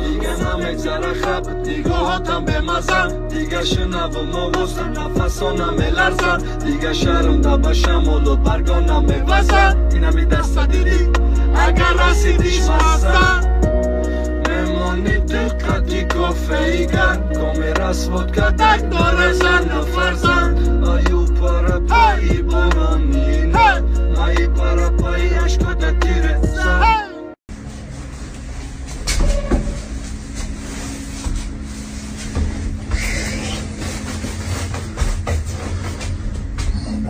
Дига намегзара хаб, нигоҳотам бемазан, дига шунавум овоза, нафасонам меларзан, дига шарм да ба шамолу баргонам мевазан. Инами даста дидӣ, агар расидиш мазан, мемонӣ диққати кофеи гарм, комера сводка так дора зану фарзанд. Аю парапаи борони, ай парапаи ашкода тиреза.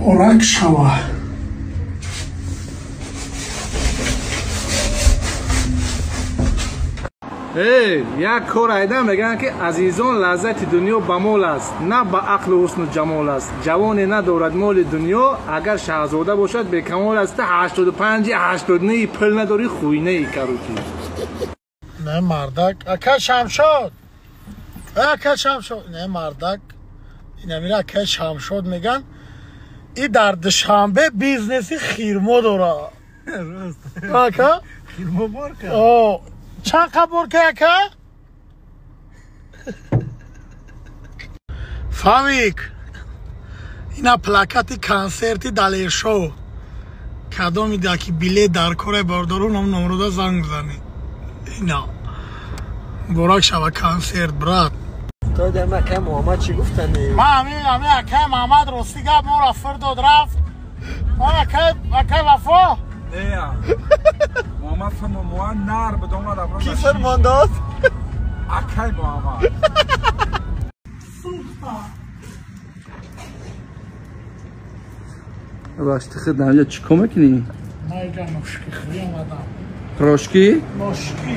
Муборак шава. Эй, як кор айда мегӯянд, ки азизон, лаззати дунё ба мол аст, на ба ақлу ҳусну ҷамол аст. Ҷавоне надорад моли дунё, агар шаҳзода бошад, бекамол аст. 85 89 пул надорӣ, хуйнаи карути. Не мардак, ака Шамшод, ака Шамшод, не мардак, инамира ака Шамшод меган. И дар Душанбе бизнеси хирмо дора. Ака? Хирмо борка? О, чанд қа борка, ака? Фавик, ина плакати консерти Далершоу. Кадоми даки билет дар кора бардору нам номрода занг бизанед. Ина. Муборак шава консерт, брат. То дам акай Муҳаммад чӣ гуфтани? Ма ами акай Муҳаммад рости гап моро фир дод рафт. Ма акай Вафо? Не, Муҳаммад фирмон мо нар бидон ра. Ки фирмон дод? Акай Муҳаммад. Бахши худ навҷа чӣ кор мекунӣ? Ма ига ношки хӯрӣ омадам. Рошки? Ношки.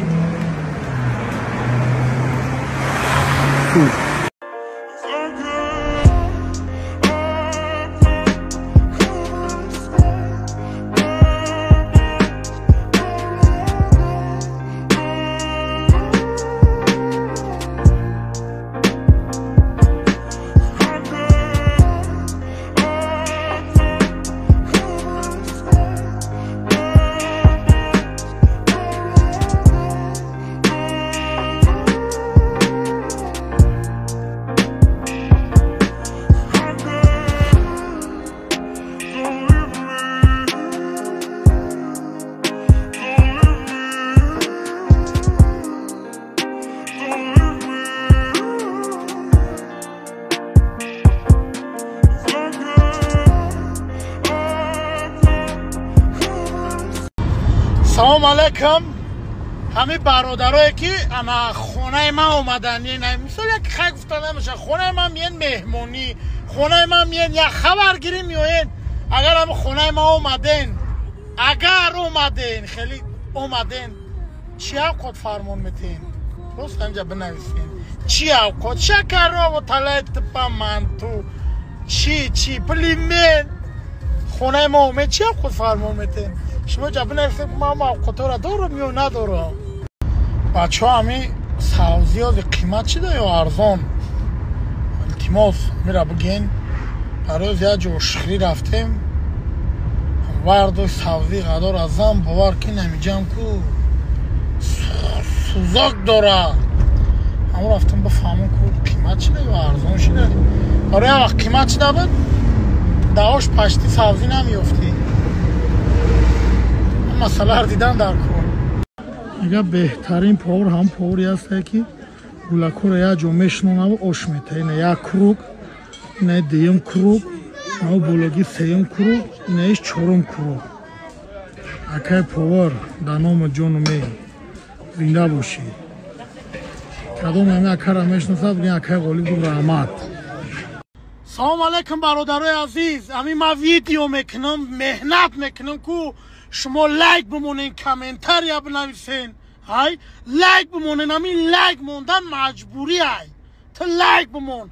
Салом алейкум. Ҳами бародарое ки ана хонаи ман омадан, мисол як хай гуфта намеша, хонаи ман миен меҳмонӣ, хонаи ман миен як хабаргирӣ меоен. Агар ҳами хонаи ман омаден, агар омаден, хеле омаден, чӣ авқот фармон метиҳен? Рост ҳамҷа бинависен. Чӣ авқот? Шакарову талаи типа манту, чӣ плимен. Хонаи ма омед, чӣ авқот фармон метиҳен? Шумо ҷа бинависем, ки ман авқотҳоро дорам ё надорам. Бачаҳо, ҳами савзиёзи қимат чида ё арзон? Илтимос, мира бигӯен. Барои як ҷо ошхирӣ рафтем, вардои савзии ғадор аз зан бовар ки намиҷам ку сӯзок дора. Ҳамон рафтем бифаҳмем ку қимат чида ё арзон шида. Барои як вақт қимат чида буд, даош пашти савзӣ намеёфтӣ. Масъаларо дидан дар кор. Мега беҳтарин повар ҳам поваре ҳастае ки гулакҳоро як ҷо мешинонаву ош метаҳад. Ина як круг, ина дуюм круг, ина бологи сеюм круг, инаиш чорум круг. Акай повар, дар номи ҷону меҳ зинда бошӣ. Кадом ҳами акаро мешиносад, бигӯ акай Ғолиб гуфт раҳмат. Салом алейкум бародарои азиз. Ами ман видео мекунам, меҳнат мекунам ку шумо лайк бимонен, комментария бинависен. Ҳай, лайк бимонен, ами лайк мондан маҷбурӣ ай. Ту лайк бимон.